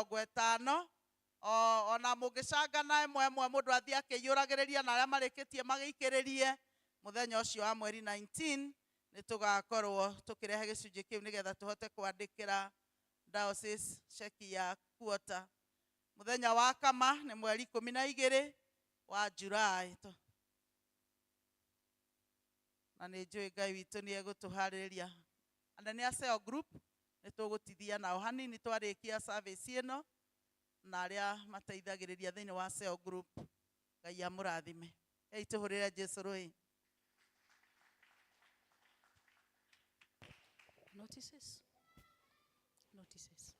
50 ona mũngĩcangana ĩmwe ĩmwe mũndũ athiĩ akĩiyũragĩrĩria na arĩa marĩkĩtie magĩikĩrĩrie mũthenya ũcio wa mweri 19 nĩ tũgakorwo tũkĩrehe gĩcunjĩ kĩu nĩgetha tũhote kwandĩkĩra diocese ceki ya quarter. Mũthenya wa kama nĩ mweri 12 wa July na nĩ njũĩ Ngai witũ nĩ egũtũharĩrĩria. Anene a cell group nĩ tũgũtithia nao hanini twarĩkia service ĩno na arĩa mateithagĩrĩria thĩinĩ wa cell group. Ngai amũrathime. Ei tũhũrĩre Jesu rũĩ. Notices. Notices.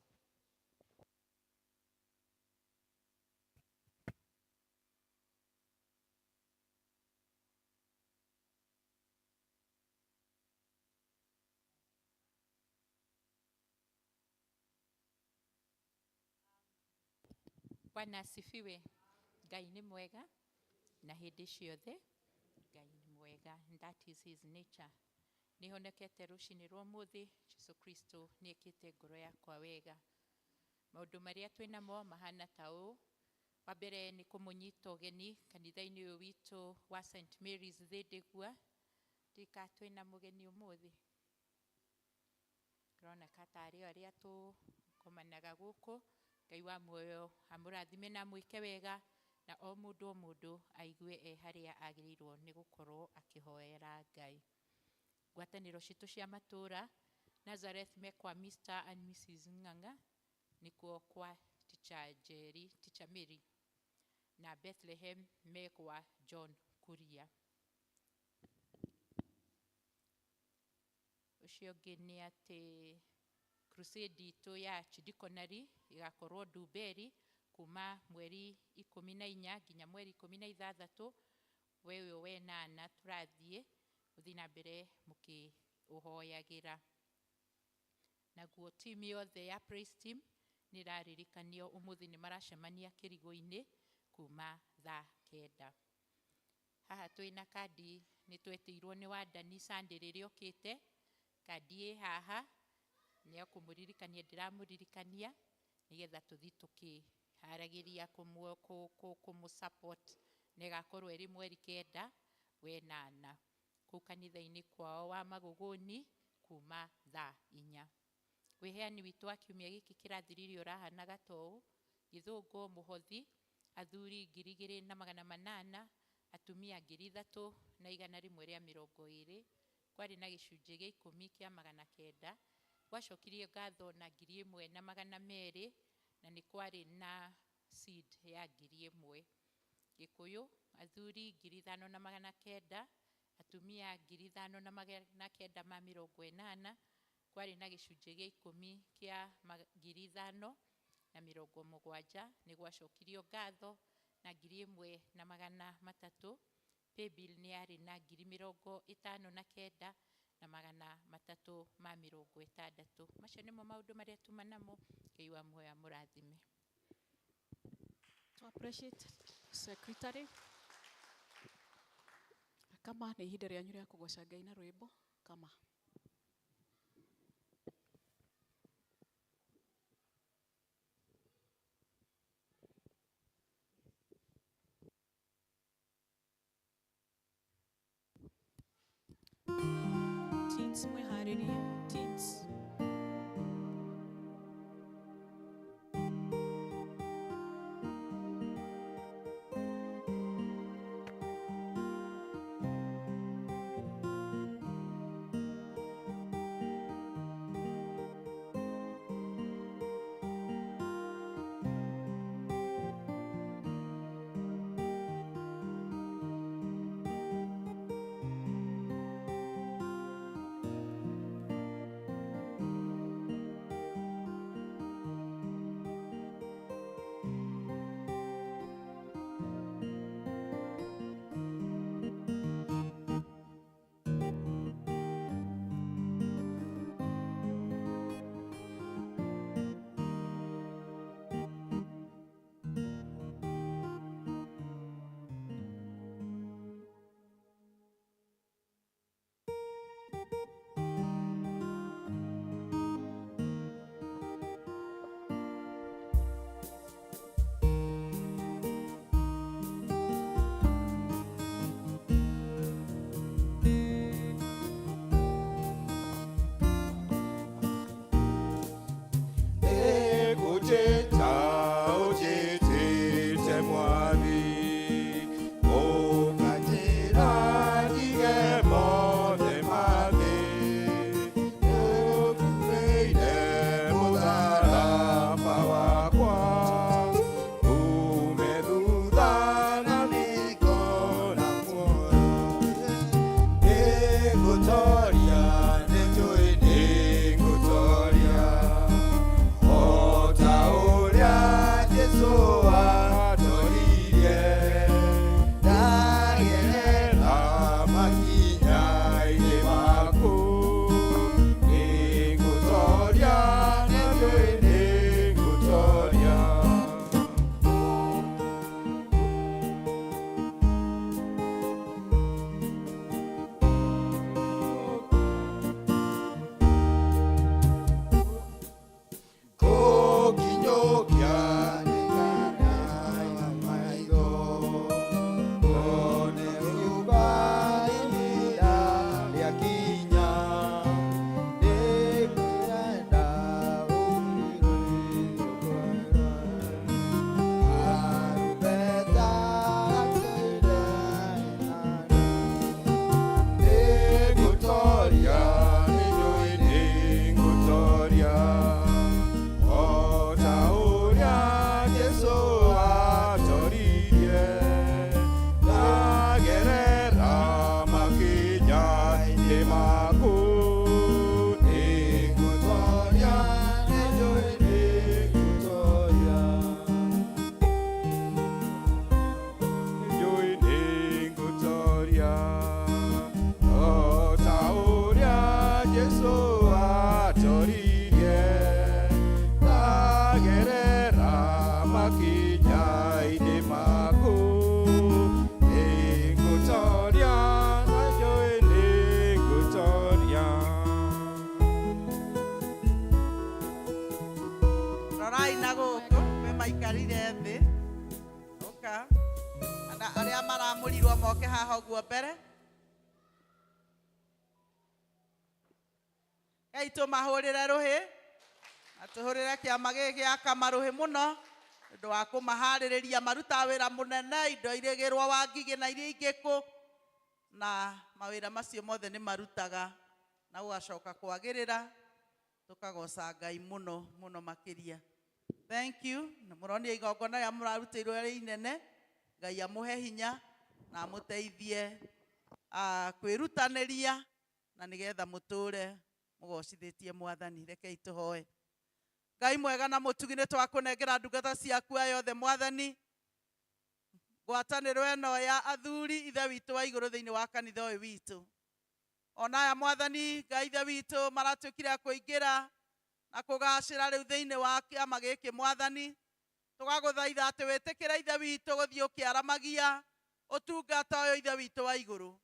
Bwana asifiwe. Ngai nĩ mwega na hĩndĩ ciothe Ngai nĩ mwega, and that is his nature. Nĩ honokete rũcinĩ rwa ũmũthĩ, Jesu Kristo nĩ ekĩte ngoro yakwa wega. Maũndũ marĩa twĩ namo mahana ta ũũ. Wa mbere nĩ kũmũnyita ũgeni kanitha-inĩ ũyũ witũ wa St Mary's Thĩndĩgua. Ndika twĩna mũgeni ũmũthĩ. Kĩroneka tarĩ o arĩa tũkomanaga gũkũ. Ngai wa muoyo amũrathime na amwĩke wega, na o mũndũ o mũndũ aigue e harĩa agĩrĩirwo nĩ gũkorwo akĩhoera Ngai. Ngwatanĩro citũ cia matũra, Nazareth me kwa Mr and Mrs Ng'ang'a, nĩkuo kwa Teacher Jerry, Teacher Mary, na Bethlehem me kwa John Kuria. Ũcio ũngĩ nĩ atĩ crusade itũ ya Archdeaconry ĩgakorwo Ndumberi kuma mweri 14 nginya mweri 16, we ũyũ wenana tũrathiĩ gũthiĩ na mbere mũkĩũhoyagĩra. Naguo team yothe ya praise team nĩ ĩraririkanio ũmũthĩ nĩ maracemania kĩrigo-inĩ kuma thaa 9. Haha twĩna kandi nĩ twetĩirwo nĩ Wandani Sunday rĩrĩa ũkĩte. Kandi ĩ haha nĩ ya kũmũririkania, ndĩramũririkania nĩgetha tũthiĩ tũkĩharagĩria kũmũ support, na ĩgakorwo ĩrĩ mweri 9 wenana kũu kanitha-inĩ kwao wa Magũgũni kuma thaa 4. Wĩheani witũ wa kiumia gĩkĩ kĩrathiririo ũrahanaga ta ũũ: Gĩthũngũ mũhothi athuri 2800, atumia 3120, kwarĩ na gĩcunjĩ gĩa 10 kĩa 900, gwacokirio ngatho na 1200, na nĩ kwarĩ na seed ya 1000. Gĩkũyũ athuri 5900, atumia 5980, kwarĩ na gĩcunjĩ gĩa 10 kĩa 5070, nĩ gwacokirio ngatho na 1300. Paybill nĩ yarĩ na 59,360. Macio nĩmo maũndũ marĩa tuma namo. Ngai wa muoyo amũrathime. To appreciate secretary. Kama nĩ ihinda rĩanyu rĩa kũgoca Ngai na rwĩmbo, kama. Teens mwĩharĩrie, teens. Maikarire thĩ ũka na arĩa maramũrirwo moke haha ũguo mbere. Ngai tũmahũrĩre rũhĩ na tũhũrĩre kĩama gĩkĩ gĩa kamarũhĩ mũno nĩ ũndũ wa kũmaharĩrĩria marutaga wĩra mũnene indo irĩgĩrwo wa ngigĩ na iria ingĩ kũ na mawĩra macio mothe nĩ marutaga na gũgacoka kwagĩrĩra tũkagoca Ngai mũno mũno makĩria. Thank you. Na mũronire igongona rĩrĩa mũrarutĩirwo rĩ inene. Ngai amũhe hinya na amũteithie kwĩrutanĩria na nĩgetha mũtũre mũgocithĩtie Mwathani. Rekei tũhoe. Ngai mwega na mũtugi nĩ twakũnengera ndungata ciaku aya othe Mwathani. Ngwatanĩro ĩno ya athuri ithe witũ wa igũrũ thĩinĩ wa kanitha ũyũ witũ. Ona aya Mwathani Ngai ithe witũ maratuĩkire a kũingĩra na kũgacĩra rĩu thĩinĩ wa kĩama gĩkĩ Mwathani. Tũgagũthaitha atĩ wĩtĩkĩre ithe witũ gũthiĩ ũkĩaramagia ũtungata ũyũ ithe witũ wa igũrũ.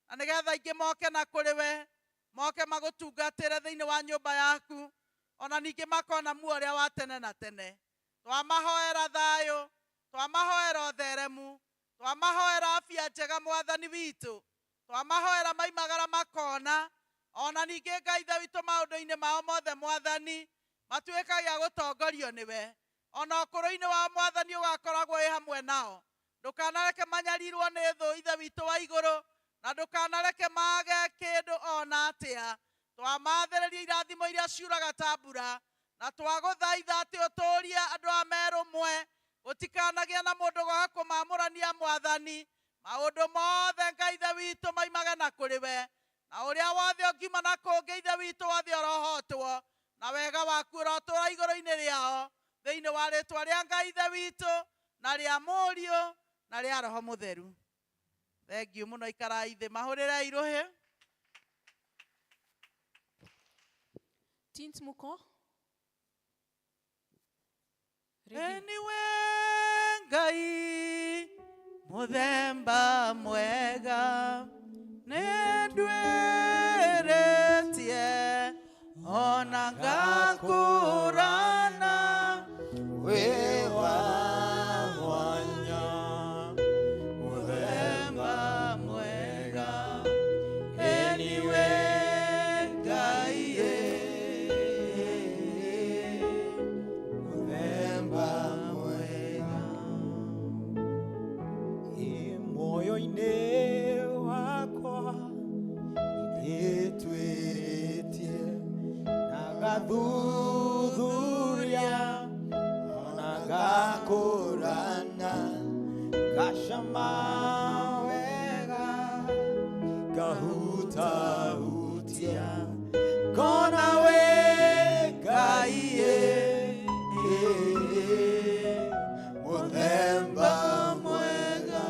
Na nĩgetha aingĩ moke na kũrĩ we, moke magũtungatĩre thĩinĩ wa nyũmba yaku, ona ningĩ makona muoyo ũrĩa wa tene na tene. Twamahoera thayũ, twamahoera ũtheremu, twamahoera afya njega Mwathani witũ, twamahoera maimagara makona, ona ningĩ Ngai ithe witũ maũndũ-inĩ mao mothe Mwathani, matuĩkage a gũtongorio nĩwe. Ona ũkũrũ-inĩ wao Mwathani ũgakoragwo wĩ hamwe nao. Ndũkanareke manyarirwo nĩ thũ ithe witũ wa igũrũ, na ndũkanareke mage kĩndũ ona atĩa. Twamathĩrĩria irathimo iria ciuraga ta mbura, na twagũthaitha atĩ ũtũrie andũ a merũmwe, gũtikanagĩa na mũndũ goka kũmamũrania Mwathani. Maũndũ mothe Ngai ithe witũ maimage na kũrĩ we, na ũrĩa wothe ũngiuma na kũngĩ ithe witũ wothe ũrohotwo, na wega waku ũrotũra igũrũ-inĩ rĩao, thĩinĩ wa rĩtwa rĩa Ngai ithe witũ, na rĩa Mũriũ, na rĩa Roho Mũtheru. Thengiũ mũno, ikarai thĩ, mahũrĩrei rũhĩ. Teens muko? Ready? Eniwe Ngai mũthemba mwega nĩndwĩrĩtie ona ngakũrana Wĩ wa mwanya mũthemba mwega eniwe Ngai mũthemba mwega ĩ muoyo-inĩ wakwa nĩndĩtwĩrĩtie na ngathuthuria ona ngakũrana ngacama wega ngahutahutia ngona wĩ Ngai mũthemba mwega.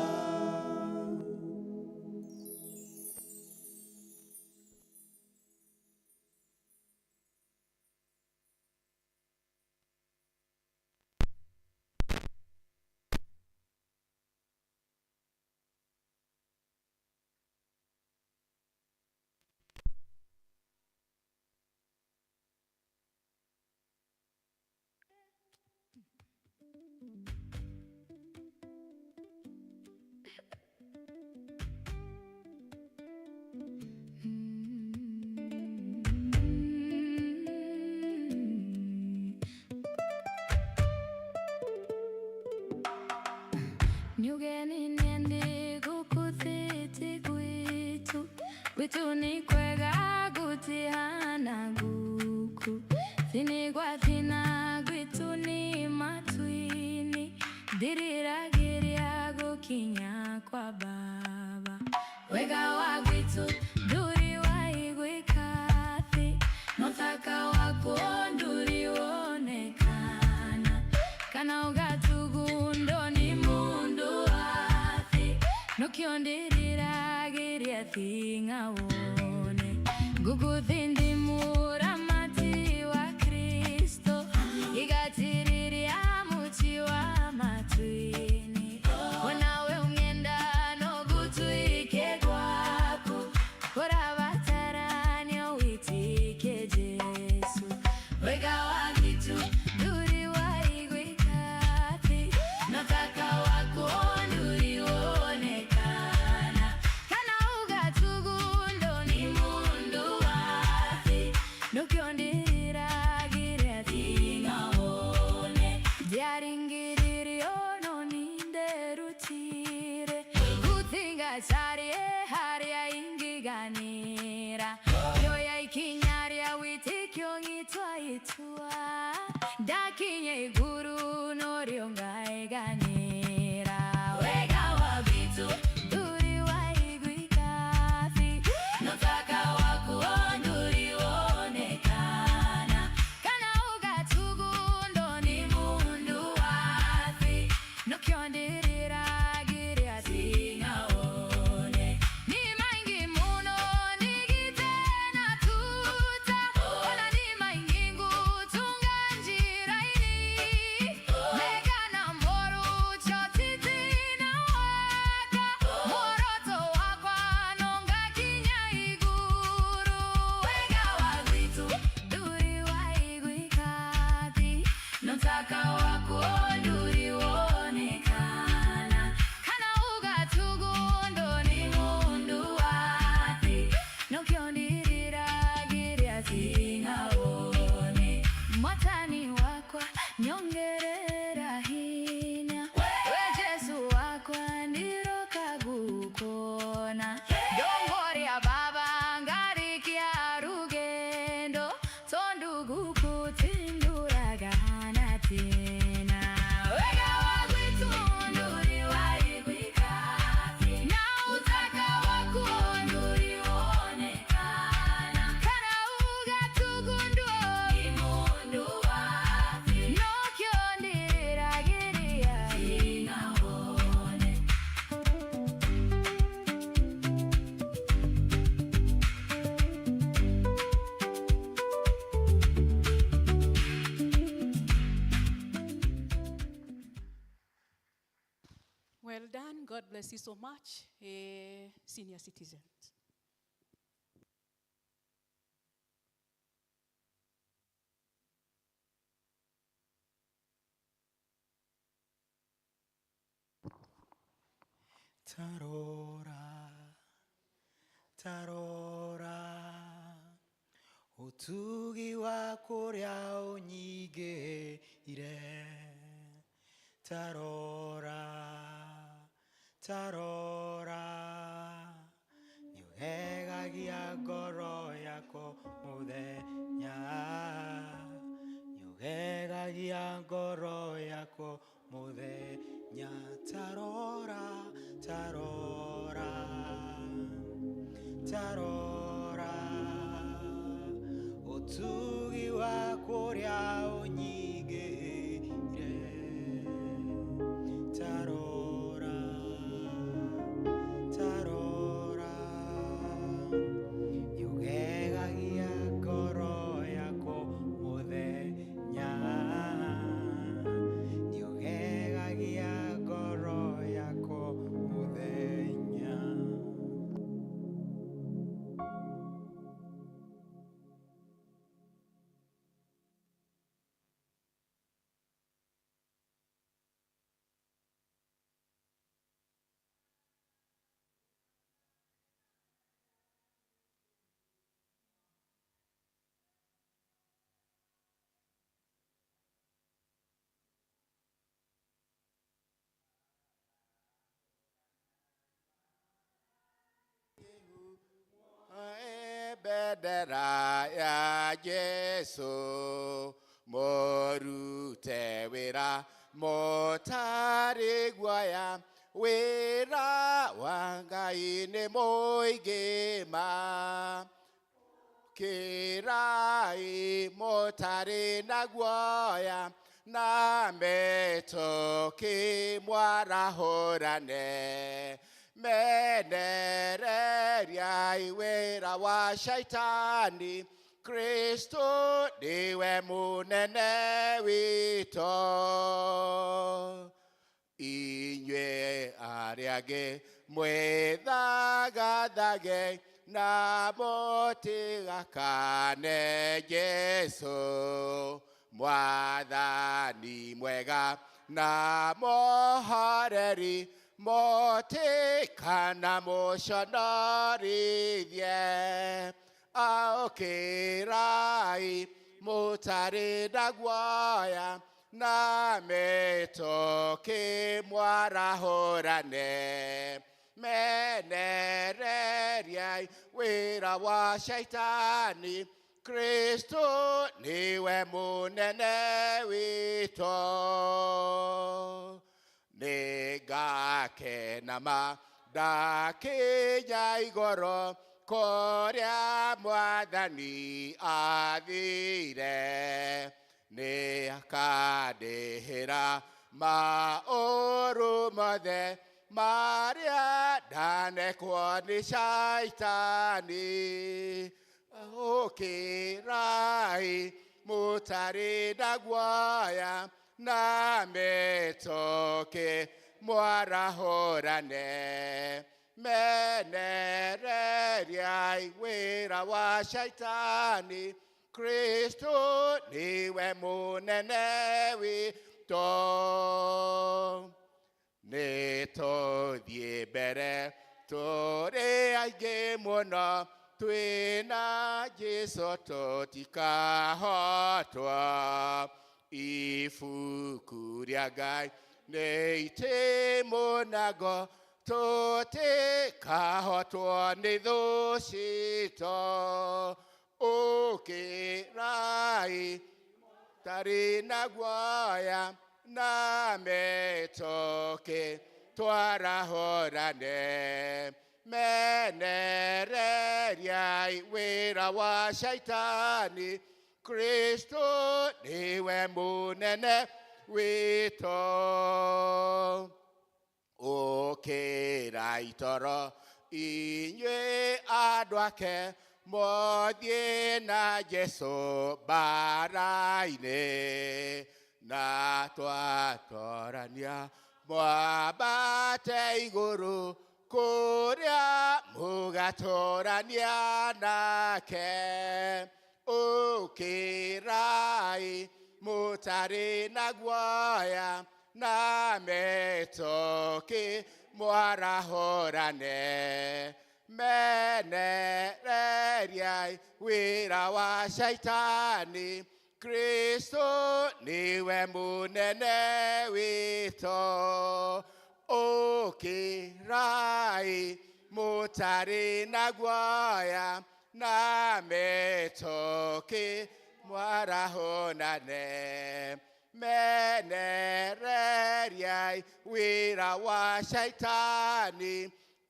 Nyugeni niende gukuthete gwitu gwitu ni kwega gutihana guku thini gwa thina gwitu ni matwini ndiriragiria gukinya kwa baba wega wa gwitu nduri waigwika thi muthaka wakuo nduri wonekana kana ugatugundo ni mundu wathi nukio ndiriragiria thinga wone nguguthindimura mati wa Kristo igatiriria muti wa matwini onawe ung'enda nogutwike gwaku korabatarania witike Jesu wega wa gitu nduri waigwika Ndaringiririo no ninderutire Guthingacarie haria ingiganira Yoya ikinyaria witikio ngitwa itua Ndakinye iguru norio ngaeganira Wega wa bitu nduri wa igwikathi Notaka wakuonduri wonekana Kana ugatugundo ni mundu wathi Nokyondiriragiria tingaone Ni maingi muno nigite na tuta Ona ni maingi ngutunga njiraini Megana moru chotiti na waka Moroto wakwa nonga kinya iguru Wega wa gwitu nduri wa igwikathi Notaka wakuonduri wonekana Kana ugatugundo ni mundu wathi Nokyondiriragiria tingaone Mwatani wakwa nyongerera hinya We Jesu wakwa ndiroka gukona Dongoria baba ngarikia rugendo Tondu gukutinduragana tena Wega wa gwitu nduri wa igwikathi Na utaka wakuonduri wonekana Kana ugatugundwo imundu wathi Nokyondiriragiria tingaone. Well done. God bless you so much, senior citizens. Tarora, tarora, utugi wa kuria unyigĩire. Tarora, tarora, nĩũgegagia ngoro yakwa mũthenya, nĩũgegagia ngoro yakwa mũthenya. Tarora, tarora, tarora, utugi wa kuria unyigĩire. Tarora, tarora, nĩũgegagia ngoro yakwa mũthenya, nĩũgegagia ngoro yakwa mũthenya. Bendera ya Jesu mũrute wĩra mũtarĩ guoya wĩra wa Ngai nĩ mũingĩ ma kĩrai mũtarĩ na guoya na mĩtũkĩ mwarahũrane menereriai wĩra wa shaitani Kristo niwe mũnene witũ inyuĩ arĩa angĩ mwĩthagathage na mũtigakane Jesũ mwathani mwega na mũhoreri mũtikana mũconorithie aũkĩrai mũtarĩ na guoya Na mĩtũkĩ mwarahũrane menereriai wĩra wa shaitani Kristo niwe mũnene witũ nĩngakena ma ndakinya igũrũ kũrĩa mwathani athire nĩakandĩhĩra maũru mothe marĩa ndanekwo nĩ shaitani ũkĩrai mũtarĩ na guoya na mĩtũkĩ mwarahũrane menereriai wĩra wa shaitani Kristo niwe mũnene witũ nĩtũthiĩ mbere tũrĩ aingĩ mũno twĩna Jesũ tũtikahotwo ibuku rĩa Ngai nĩ itĩmũ nago tũtikahotwo nĩ thũ citũ ũkĩrai tarĩ na guoya na mĩtũkĩ twarahũrane menereriai wĩra wa shaitani Kristo niwe mũnene witũ ũkĩrai toro inyuĩ andũ ake mũthiĩ na Jesũ mbara-inĩ na twatorania mwambate igũrũ kũrĩa mũgatũrania nake ũkĩrai mũtarĩ na guoya na mĩtũkĩ mwarahũrane menereriai wĩra wa shaitani Kristo niwe mũnene witũ ũkĩrai mũtarĩ na guoya na mĩtũkĩ mwarahũrane menereriai wĩra wa shaitani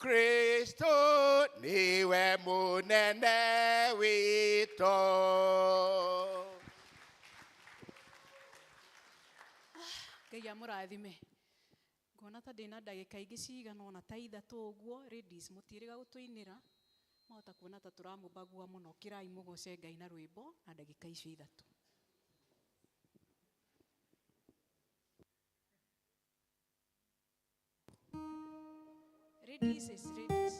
Kristo niwe mũnene witũ. Ngai amũrathime. Nguona ta ndĩna ndagĩka ingĩ cigana ũna ta ithatũ ũguo ladies mũtiĩrĩga gũtũinĩra mahota kuona ta tũramũbagua mũno kĩrai mũgoce Ngai na rwĩmbo na ndagĩka icio ithatũ. Ladies is ladies.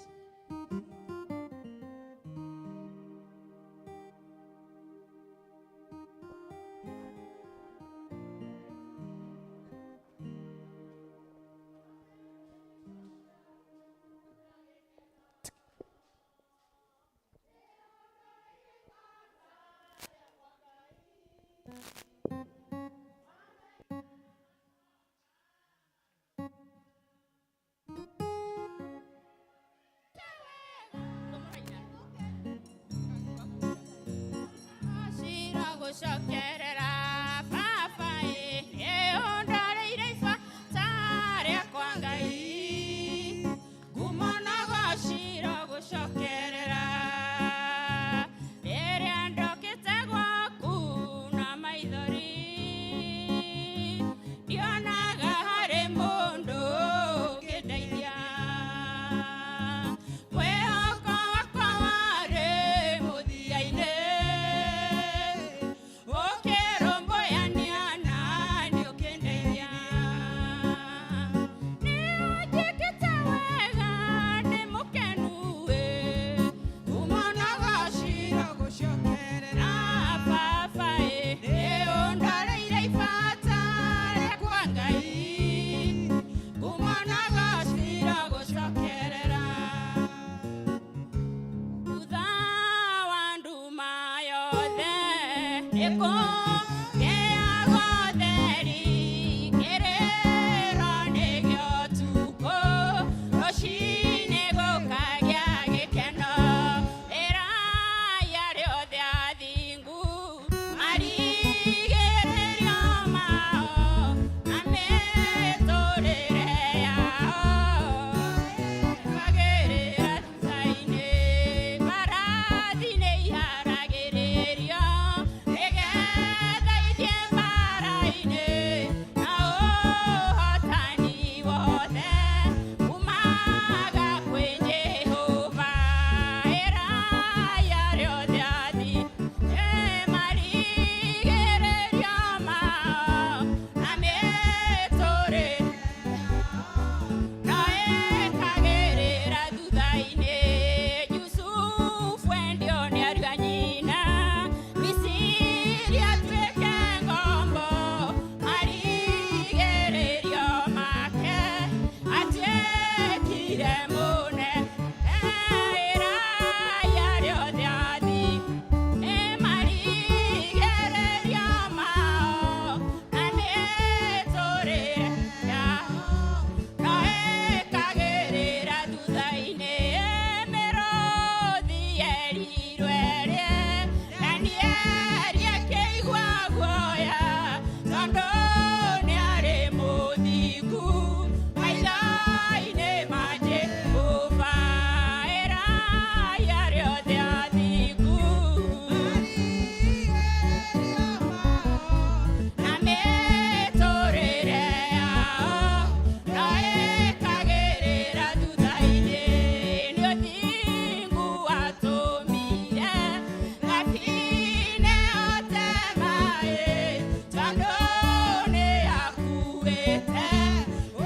Gucokerera baba ĩ nĩũndoreire ibata rĩakwa Ngai ngumo na gociro gũcokerera rĩrĩa ndokĩte gwaku na maithori ndionaga harĩ mũndũ ũngĩndeithia mwĩhoko wakwa warĩ mũthia-inĩ ũkĩrũmbũyania na nĩũkĩndeithia nĩũnjĩkĩte wega ndĩ mũkenu ĩ ngumo na gociro gũcokerera baba ĩ nĩũndoreire ibata rĩakwa Ngai ngumo na gociro gũcokerera thutha wa nduma yothe nĩkũgĩaga ũtheri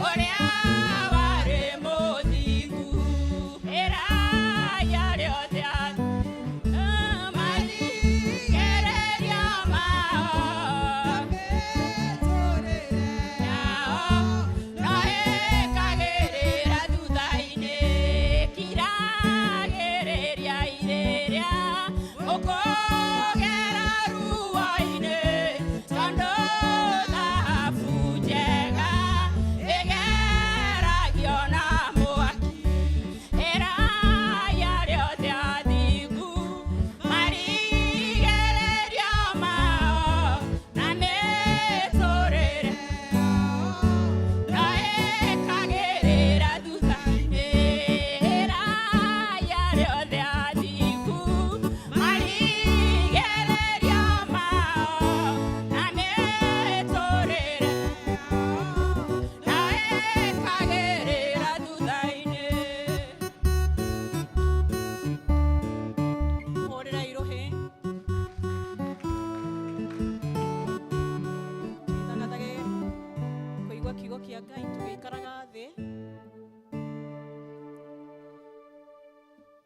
Ũrĩa warĩ mũthingu. Ĩrai arĩa othe marigĩrĩrio mao yao no ĩkagĩrĩra thutha-inĩ kiragĩrĩria irĩrĩa ũkũgera ruo-inĩ tondũ thahabu njega ĩgeragio na mwaki. Ĩrai arĩa othe athingu marigĩrĩrio mao na mĩtũrĩre na ĩkagĩrĩra thutha-inĩ. Ĩrai arĩa othe athingu marigĩrĩrio mao na mĩtũrĩre na ĩkagĩrĩra thutha-inĩ. Hũrĩra iruhĩ twĩthagathage kũigua kiugo kĩa Ngai tũgĩikaraga thĩ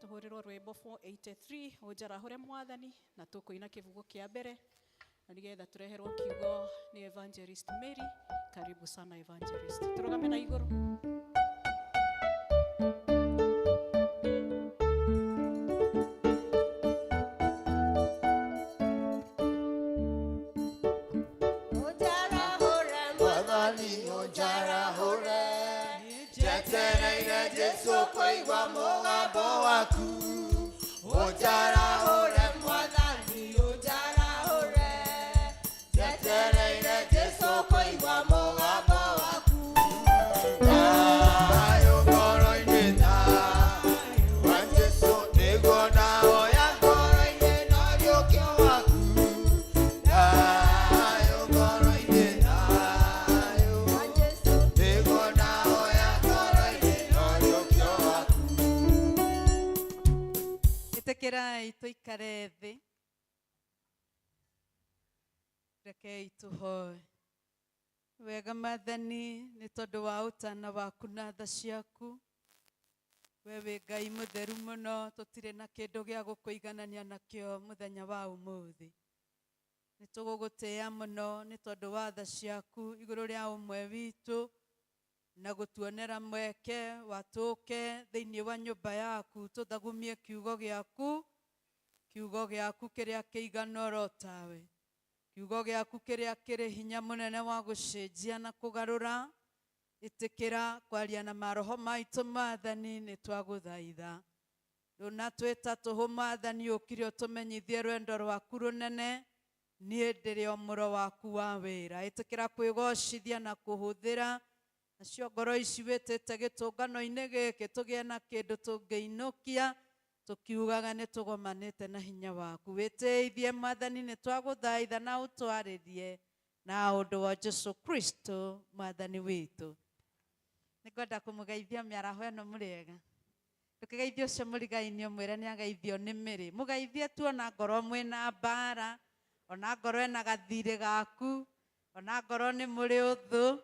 tũhũrĩrwo rwĩmbo 483 ũnjarahũre mwathani na tũkũina kĩbugo kĩa mbere na nĩgetha tũreherwo kiugo nĩ Evangelist Mary. Karibu sana Evangelist, tũrũgame na igũrũ. Mwathani ũnjarahũre njetereire Jesũ kũigua mũgambo waku ũnjarahũre Mwathani ũnjarahũre njetereire Jesũ kũigua mũgambo waku thayũ ngoro-inĩ thayũ wa Jesũ nĩguo ndahoya ngoro-inĩ na ũriũkio waku thayũ ngoro-inĩ thayũ nĩguo ndahoya ngoro-inĩ na ũriũkio waku. Ĩtĩkĩrai tũikare thĩ, rekei tũhoe. Wega Mwathani, nĩ tondũ wa ũtana waku na tha ciaku, we wĩ Ngai mũtheru mũno, tũtirĩ na kĩndũ gĩa gũkũiganania nakĩo mũthenya wa ũmũthĩ. Nĩ tũgũgũtĩĩa mũno nĩ tondũ wa tha ciaku igũrũ rĩa ũmwe witũ na gũtuonera mweke wa tũke thĩinĩ wa nyũmba yaku tũthagumie kiugo gĩaku, kiugo gĩaku kĩrĩa kĩigana oro tawe, kiugo gĩaku kĩrĩa kĩrĩ hinya mũnene wa gũcenjia na kũgarũra. Ĩtĩkĩra kwaria na maroho maitũ Mwathani, nĩ twagũthaitha. Ndũnatwĩta tũhũ Mwathani, ũkire ũtũmenyithie rwendo rwaku rũnene. Niĩ ndĩrĩ o mũro waku wa wĩra. Ĩtĩkĩra kwĩgocithia na kũhũthĩra nacio ngoro ici wĩtĩte gĩtũngano-inĩ gĩkĩ tũgĩe na kĩndũ tũngĩinũkia tũkiugaga nĩ tũgomanĩte na hinya waku. Wĩtĩithie Mwathani, nĩ twagũthaitha na ũtwarĩrie na ũndũ wa Jesu Kristo Mwathani witũ. Nĩ ngwenda kũmũgeithia mĩaraho ĩno mũrĩega. Ndũkĩgeithie ũcio mũrigainĩ ũmwĩre nĩ ageithio nĩ mĩrĩ. Mũgeithie tu ona ngorwo mwĩna mbara, ona ngorwo ena gathirĩ gaku, ona ngorwo nĩ mũrĩ ũthũ.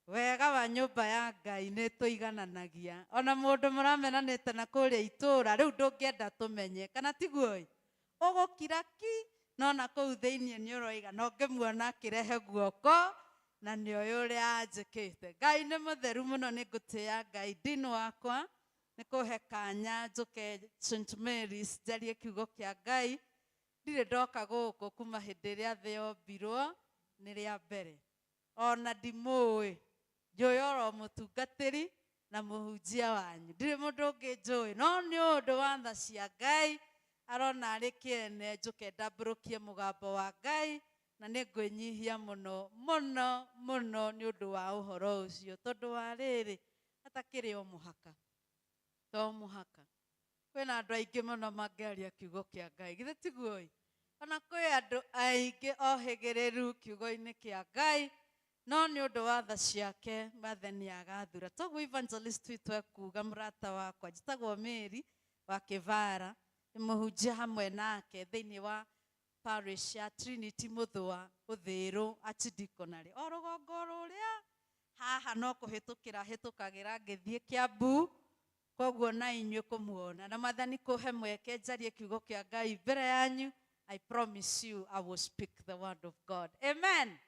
Wega wa nyũmba ya Ngai nĩ tũigananagia. Ona mũndũ mũramenanĩte na kũrĩa itũra rĩu ndũngĩenda tũmenye kana tiguo ĩ? Ũgũkira ki no na kũu thĩinĩ nĩ ũroiga na ũngĩmuona akĩrehe guoko na nĩ oĩ ũrĩa anjĩkĩte. Ngai nĩ mũtheru mũno, nĩ ngũtĩĩa Ngai ndini wakwa nĩ kũhe kanya njũke St Mary's njarie kiugo kĩa Ngai. Ndirĩ ndoka gũkũ kuma hĩndĩ ĩrĩa thĩ yombirwo nĩ rĩa mbere, ona ndimũĩ, njũĩ oro mũtungatĩri na mũhunjia wanyu, ndirĩ mũndũ ũngĩ njũĩ, no nĩ ũndũ wa tha cia Ngai arona arĩ kĩene njũke ndambũrũkie mũgambo wa Ngai, na nĩ ngwĩnyihia mũno mũno mũno nĩ ũndũ wa ũhoro ũcio, tondũ wa rĩrĩ hatakĩrĩ o mũhaka, to mũhaka kwĩna andũ aingĩ mũno mangĩaria kiugo kĩa Ngai, githĩ tiguo ĩ? Ona kwĩ andũ aingĩ ohĩgĩrĩru kiugo-inĩ kĩa Ngai, no nĩ ũndũ wa tha ciake Mwathani agathura. Toguo evangelist witũ ekuga, mũrata wakwa njĩtagwo Mary wa Kĩvara, nĩ mũhunjia hamwe nake thĩinĩ wa parish ya Trinity Mũthũa Ũthĩrũ Archdeaconry, o rũgongo rũrĩa Haha no kũhĩtũkĩra hĩtũkagĩra ngĩthiĩ Kiambu, koguo na inyuĩ kũmuona na Mwathani kũhe mweke njarie kiugo kĩa Ngai mbere yanyu. I promise you I will speak the word of God. Amen.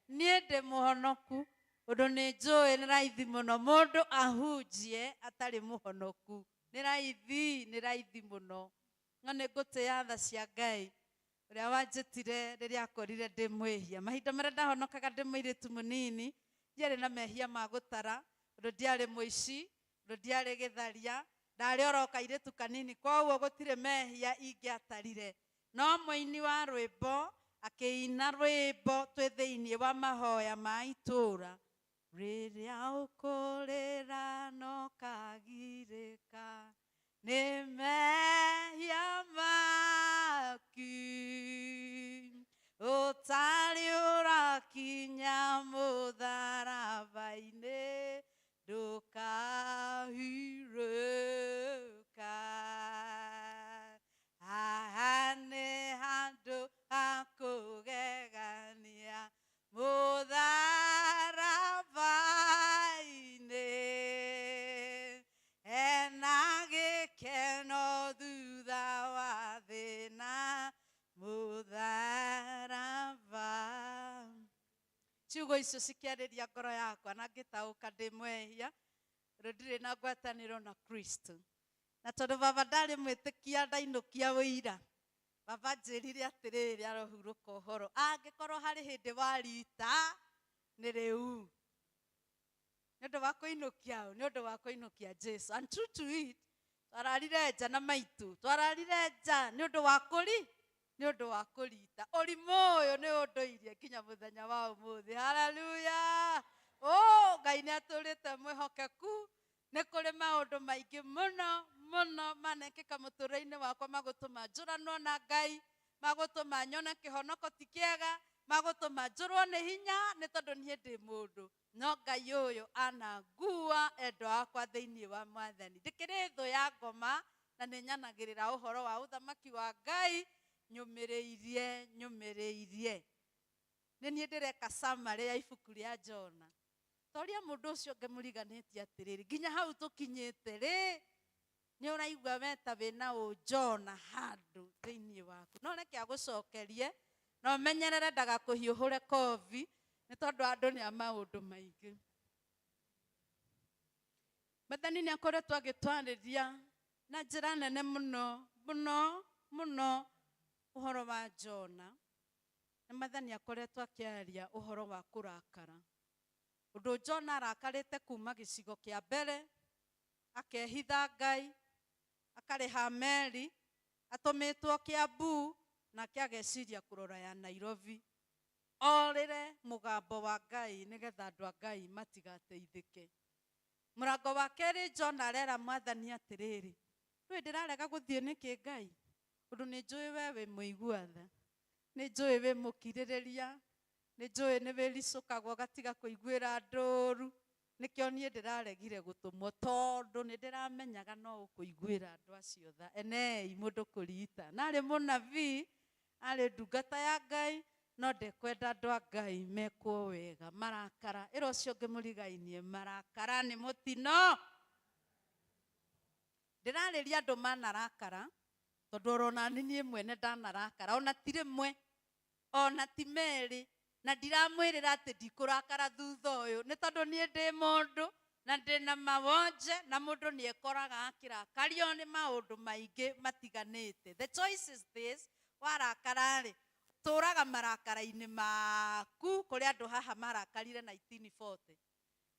Niĩ ndĩ mũhonoku, ũndũ nĩ njũĩ nĩ raithi mũno mũndũ ahunjie atarĩ mũhonoku. Nĩ raithi, nĩ raithi mũno. No nĩ ngũtĩĩa tha cia Ngai ũrĩa wanjĩtire rĩrĩa akorire ndĩ mwĩhia. Mahinda marĩa ndahonokaga ndĩ mũirĩtu mũnini, ndiarĩ na mehia ma gũtara, ũndũ ndiarĩ mũici, ũndũ ndiarĩ gĩtharia, ndarĩ oro kairĩtu kanini, koguo gũtirĩ mehia ingĩatarire. No mũini wa rwĩmbo akĩina rwĩmbo twĩ thĩinĩ wa mahoya ma itũra, rĩrĩa ũkũrĩra no kagirĩka nĩ mehia maku, ũtarĩ ũrakinya mũtharaba-inĩ, ndũkahurũka. Haha nĩ handũ ha kũgegania mũtharaba-inĩ, hena gĩkeno thutha wa thĩna mũtharaba. Ciugo icio cikĩarĩria ngoro yakwa na ngĩtaũka ndĩ mwehia, tondũ ndirĩ na ngwatanĩro na Kristo. Na tondũ baba ndarĩ mwĩtĩkia, ndainũkia ũira, baba njĩrire atĩrĩrĩ, arohurũka ũhoro, angĩkorwo harĩ hĩndĩ warita nĩ rĩu, nĩ ũndũ wa kũinũkia ũ, nĩ ũndũ wa kũinũkia Jesu. And true to it, twararire nja na maitũ, twararire nja nĩ ũndũ wa kũri, nĩ ũndũ wa kũrita. Ũrimũ ũyũ nĩ ũndũirie nginya mũthenya wa ũmũthĩ. Haleluya! Oh, Ngai nĩ atũrĩte mwĩhokeku. Nĩ kũrĩ maũndũ maingĩ mũno mũno manekĩka mũtũrĩre-inĩ wakwa magũtũma njũranwo na Ngai, magũtũma nyone kĩhonoko ti kĩega, magũtũma njũrwo nĩ hinya, nĩ tondũ niĩ ndĩ mũndũ. No Ngai ũyũ anangua endwa akwa thĩinĩ wa Mwathani. Ndĩkĩrĩ thũ ya ngoma na nĩ nyanagĩrĩra ũhoro wa ũthamaki wa Ngai, nyũmĩrĩirie, nyũmĩrĩirie. Nĩ niĩ ndĩreka summary ya ibuku rĩa Jona. Toria mũndũ ũcio ũngĩ mũriganĩtie atĩrĩrĩ, nginya hau tũkinyĩte rĩ, nĩ ũraigua we ta wĩna ũnjona handũ thĩinĩ waku. No reke agũcokerie, na ũmenyerere ndagakũhiũhũre kobi, nĩ tondũ andũ nĩ a maũndũ maingĩ. Mwathani nĩ akoretwo agĩtwarĩria na njĩra nene mũno mũno mũno ũhoro wa Jona. Na Mwathani akoretwo akĩaria ũhoro wa kũrakara. Ũndũ Jona arakarĩte kuma gĩcigo kĩa mbere, akehitha Ngai, akarĩha meri, atũmĩtwo Kiambu, nake ageciria kũrora ya Nairobi. Orĩre mũgambo wa Ngai nĩgetha andũ a Ngai matigateithĩke. Mũrango wa kerĩ Jona arera Mwathani atĩrĩrĩ, ndũĩ ndĩrarega gũthiĩ nĩkĩ Ngai? Ũndũ nĩ njũĩ we wĩ mũigua tha, nĩ njũĩ wĩ mũkirĩrĩria, nĩ njũĩ nĩ wĩricũkagwo ũgatiga kũiguĩra andũ ũru, nĩkĩo niĩ ndĩraregire gũtũmwo, tondũ nĩ ndĩramenyaga no ũkũiguĩra andũ acio tha. Enei mũndũ kũriita. Na arĩ mũnabii, arĩ ndungata ya Ngai, no ndekwenda andũ a Ngai mekwo wega. Marakara, ĩra ũcio ũngĩ mũrigainie, marakara nĩ mũtino. Ndĩrarĩria andũ manarakara, tondũ orona niĩ mwene ndanarakara, ona ti rĩmwe, ona ti merĩ, na ndiramwĩrĩra atĩ ndikũrakara thutha ũyũ, nĩ tondũ niĩ ndĩ mũndũ na ndĩna mawonje, na mũndũ nĩ ekoraga akĩrakario nĩ maũndũ maingĩ matiganĩte. The choice is this, warakara rĩ, tũraga marakara-inĩ maku. Kũrĩ andũ haha marakarire 1940,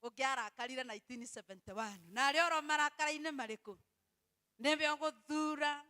ũngĩ arakarire 1971, na arĩa oro marakara-inĩ marĩkũ? Nĩwe ũgũthura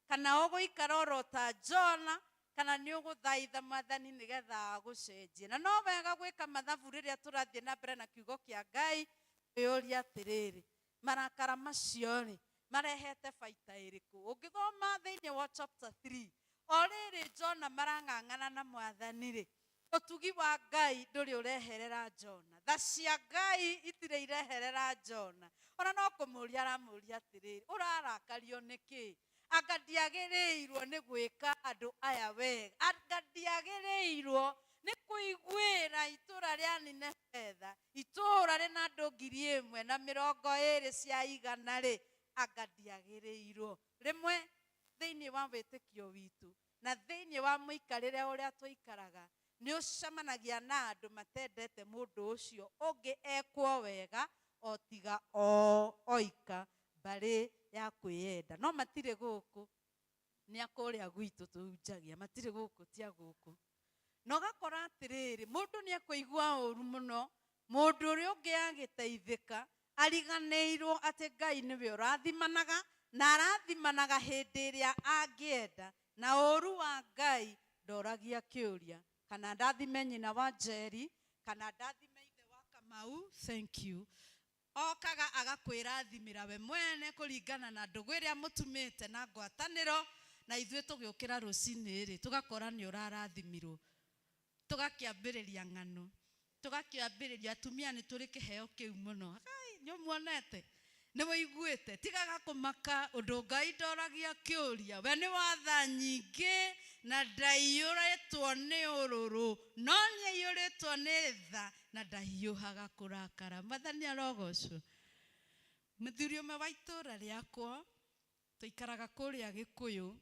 kana ũgũikara oro ta Jona, kana nĩ ũgũthaitha Mwathani nĩgetha agũcenjie. Na no wega gwĩka mathabu rĩrĩa tũrathiĩ na mbere na kiugo kĩa Ngai, kwĩyũria atĩrĩrĩ, marakara macio rĩ marehete baita ĩrĩkũ? Ũngĩthoma thĩinĩ wa chapter 3, o rĩrĩ Jona marang'ang'ana na Mwathani rĩ, ũtugi wa Ngai ndũrĩ ũreherera Jona, tha cia Ngai itirĩ ireherera Jona. Ona no kũmũria aramũria atĩrĩrĩ, ũrarakario nĩkĩ? Anga ndiagĩrĩirwo nĩ gwĩka andũ aya wega, anga ndiagĩrĩirwo nĩ kũiguĩra itũra rĩa Nineve tha, itũra Itũũra rĩna andũ 1,020 cia igana rĩ, anga ndiagĩrĩirwo rĩmwe thĩinĩ wa wĩtĩkio witũ na thĩinĩ wa mũikarĩre ũrĩa tũikaraga nĩ ũcemanagia na andũ matendete mũndũ ũcio ũngĩ ekwo wega o tiga o oika mbarĩ ya kwĩyenda. No matirĩ gũkũ, nĩ a kũrĩa gwitũ tũhunjagia, matirĩ gũkũ, ti a gũkũ. Na ũgakora atĩrĩrĩ, mũndũ nĩ ekũigua ũru mũno mũndũ ũrĩa ũngĩ agĩteithĩka ariganĩirwo atĩ Ngai nĩwe ũrathimanaga na arathimanaga hĩndĩ ĩrĩa angĩenda, na ũru wa Ngai ndoragia kĩũria kana ndathime nyina wa Njeri kana ndathime ithe wa Kamau. Thank you. Okaga agakwĩrathimĩra we mwene kũringana na ndũgũ ĩrĩa mũtumĩte na ngwatanĩro, na ithuĩ tũgĩũkĩra rũcinĩ rĩ tũgakora nĩ ũrarathimirwo, tũgakĩambĩrĩria ng'ano, tũgakĩambĩrĩria. Atumia nĩ tũrĩ kĩheo kĩu mũno. Ai, nĩ ũmuonete, nĩ wĩiguĩte, tigaga kũmaka ũndũ Ngai ndoragia kĩũria. We nĩ watha nyingĩ na ndaiyũrĩtwo nĩ ũrũrũ, no nĩ aiyũrĩtwo nĩ tha na ndahiũhaga kũrakara. Mwathani arogocwo. Mũthuri ũmwe wa itũũra rĩakwa tũikaraga kũrĩa Gĩkũyũ,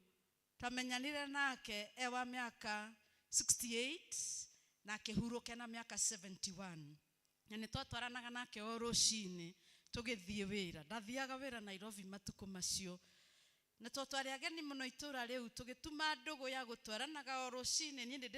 twamenyanire nake e wa mĩaka 68 na akĩhurũke na mĩaka 71, na nĩ twatwaranaga nake o rũcinĩ tũgĩthiĩ wĩra. Ndathiaga wĩra Nairobi matukũ macio, na tondũ twarĩ ageni mũno itũũra rĩu, tũgĩtuma ndũgũ ya gũtwaranaga o rũcinĩ. Niĩ nĩ ndĩra